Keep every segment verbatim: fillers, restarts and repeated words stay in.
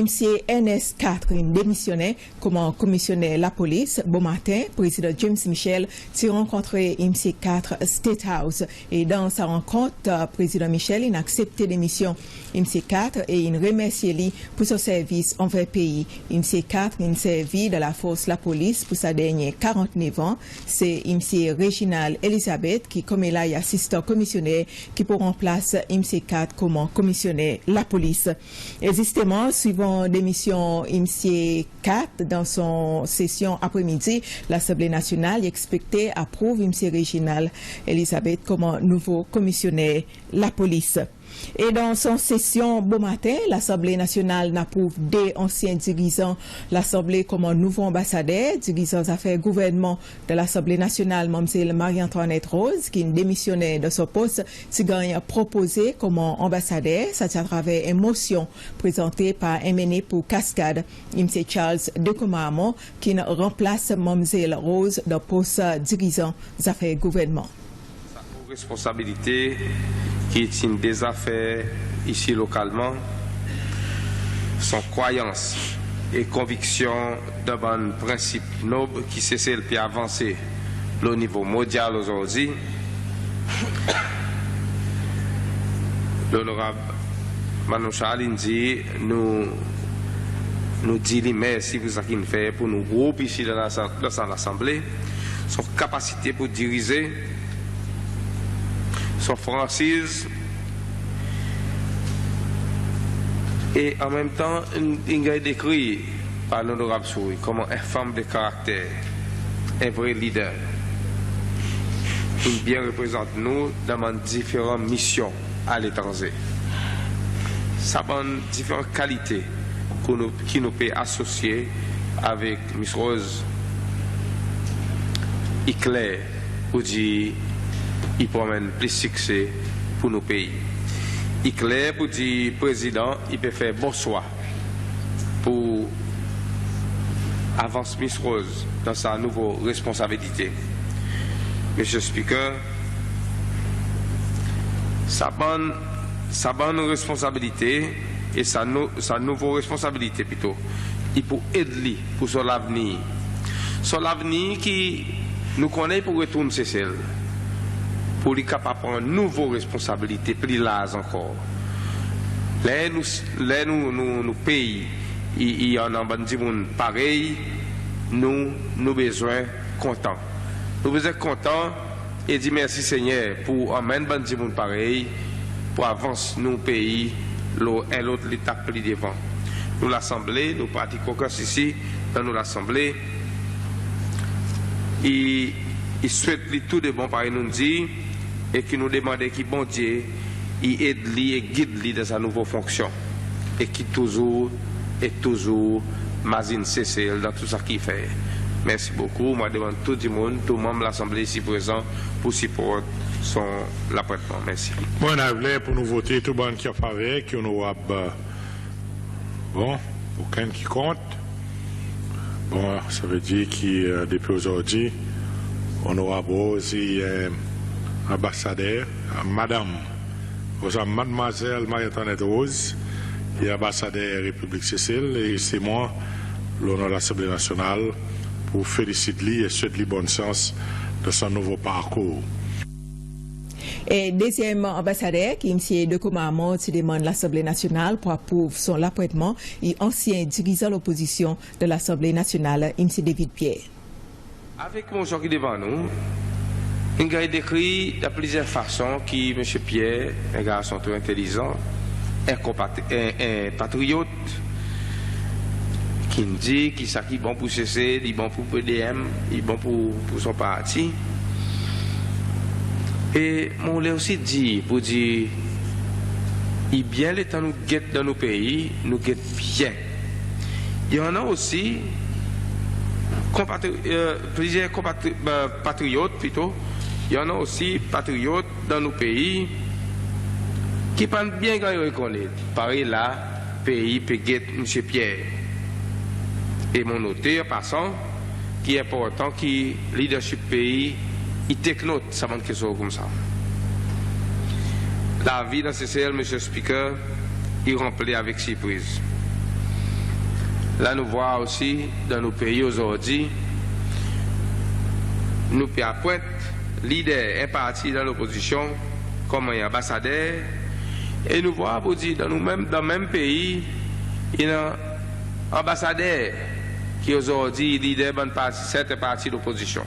Msye Ernest Quatre in demisyonnen konman Komisyoner Lapolis. Bomaten, Prezidan James Michel ti rankontre Msye Quatre State House. E dan sa rankont, Prezidan Michel in aksepte demisyon Msye Quatre e in remersye li pour son servis anver pei. Msye Quatre in servi dan lafors lapolis pour sa dernyen karant-nef an. Se Msye Reginald Elizabeth ki konmela i Asistan Komisyoner ki pou ranplas Msye Quatre konman Komisyoner Lapolis. E zisteman, swivan demisyon Msye Quatre, dan son sesyon apremidi, Lasanble Nasyonal i ekspekte aprouv Msye Reginald Elizabeth konman nouvo Komisyoner Lapolis. E dan son sesyon bomaten, Lasanble Nasyonal in aprouv de ansyen dirizan Lasanble konman nouvo anbasader. Dirizan zafer gouvernman dan Lasanble Nasyonal, Manmzel Marie-Antoinette Rose, ki'n demisyonnen dan son pos, ti ganny propoze konman anbasader. Sa ti atraver en mosyon prezante par MNA pour Cascade, Msye Charles De Commarmond, ki'n ranplas Manmzel Rose dan pos dirizan zafer gouvernman. Sa nou responsabilite ki ti'n deza fer isi lokalman, son krwayans e konviksyon dan bann prensip nob ki Sesel pe avanse lo nivo mondyal ozordi. Lonorab Manouchal in dir nou, nou dir li mersi pour sa ki'n fer pour nou group isi dan sa, dan sa Lasanble, son kapasite pour dirize, son fransiz, e anmenmtan in, in ganny dekrir par Lonorab Soury konman en fanm de karakter, en vre lider. In byen reprezant nou dan bann diferan misyon aletranze. Sa bann diferan kalite ki nou, ki nou pe asosye avek Miss Rose, i kler pour dir i pou anmenn plis sikse pour nou pei. I kler pour dir Prezidan i pe fer bon swa pour avans Miss Rose dan sa nouvo responsabilite. Msye Speaker, sa bann, sa bann responsabilite e sa nou, sa nouvo responsabilite plito, i pou ed li pour son lavenir. Son lavenir ki nou konnen i pou retourn Sesel, pour li kapab pran nouvo responsabilite pli larz ankor. Ler nou, ler nou, nou, nou pei i, i annan bann dimoun parey, nou, nou bezwen kontan. Nou bezwen kontan e dir mersi Senyer pour anmenn bann dimoun parey pour avans nou pei lo en lot letap pli devan. Nou Lasanble, nou parti kokos isi dan nou Lasanble, i, i swet li tou de bon parey nou'n dir, e ki nou demande ki Bondye i ed li e gid li dan sa nouvo fonksyon, e ki touzour, e touzour mazin Sesel dan tou sa ki i fer. Mersi bokou. Mon demann tou dimoun, tou manm Lasanble isi prezan pour siport son lapwentman. Mersi. Bon, nou ava pour nou vote, tou bann ki an faver, ki Onorab, bon, okenn ki kont. Bon, sa i vedir ki, e, depi ozordi, Onorab Rose i, e, anbasader, e, Madanm, ouswa Madmwazel Marie-Antoinette Rose, i anbasader Repiblik Sesel, e se mwan, lo non Lasanble Nasyonal, pour felisit li e swet li bonn sans dan son nouvo parkour. E dezyenm anbasader ki Msye De Commarmond ti demann Lasanble Nasyonal pour aprouv son lapwentman, i ansyen dirizan lopozisyon dan Lasanble Nasyonal, Msye David Pierre. Avek mosyon ki devan nou, in ganny dekrir dan plizyer fason ki Msye Pierre, en garson tre entelizan, en konpatri-, en, en patriyot, ki'n dir ki sa ki bon pour Sesel, i bon pour PDM, i bon pour, pour son parti. E mon oule osi dir, pour dir, i byen letan nou get dan nou pei, nou get byen. I annan osi konpatri-, e, plizyer konpatri-, e, patriyot plito, i annan osi patriyot dan nou pei ki pa'n byen ganny rekonnet. Parey la, pei pe get Msye Pierre. E mon note an pasan ki i enportan ki leadership pei i take note sa bann keksoz koumsa. Lavi dan Sesel, Msye Speaker, i ranpli avek sirpriz. La nou vwar osi dan nou pei ozordi nou pe apwent lider en parti dan lopozisyon konman en anbasader, e nou vwar poudir dan nou menm, dan menm pei i annan anbasader ki ozordi i lider bann parti, serten parti lopozisyon.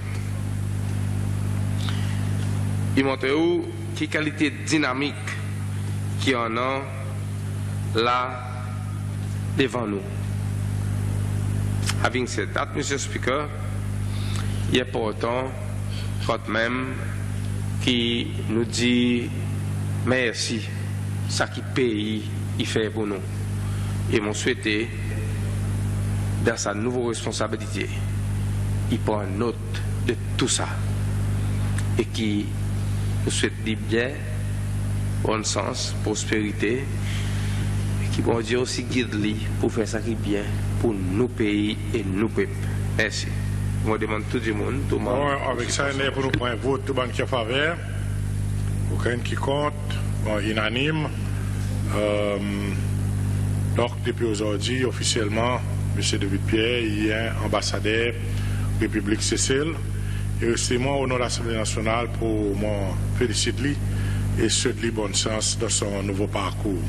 I montre ou ki kalite dinamik ki annan la devan nou. Having said that, Mr Speaker, i enportan kantmenm ki nou dir mersi sa ki pei i fer pour nou. E mon swete dan sa nouvo responsabilite i pran not de tou sa, e ki nou swet li byen, bonn sans, prosperite, e ki Bondye osi gid li pour fer sa ki byen pour nou pei e nou pep. Mersi. Mon demann tou dimoun, tou manm. Bon, avek sa, i ler pour nou pran vot, tou bann ki an faver, okenn ki kont, bon, inanim. Donk depi ozordi ofisyelman Msye David Pierre i en anbasader Repiblik Sesel. E selman o non Lasanble Nasyonal pour mon felisit li e swet li bonn sans dan son nouvo parkour.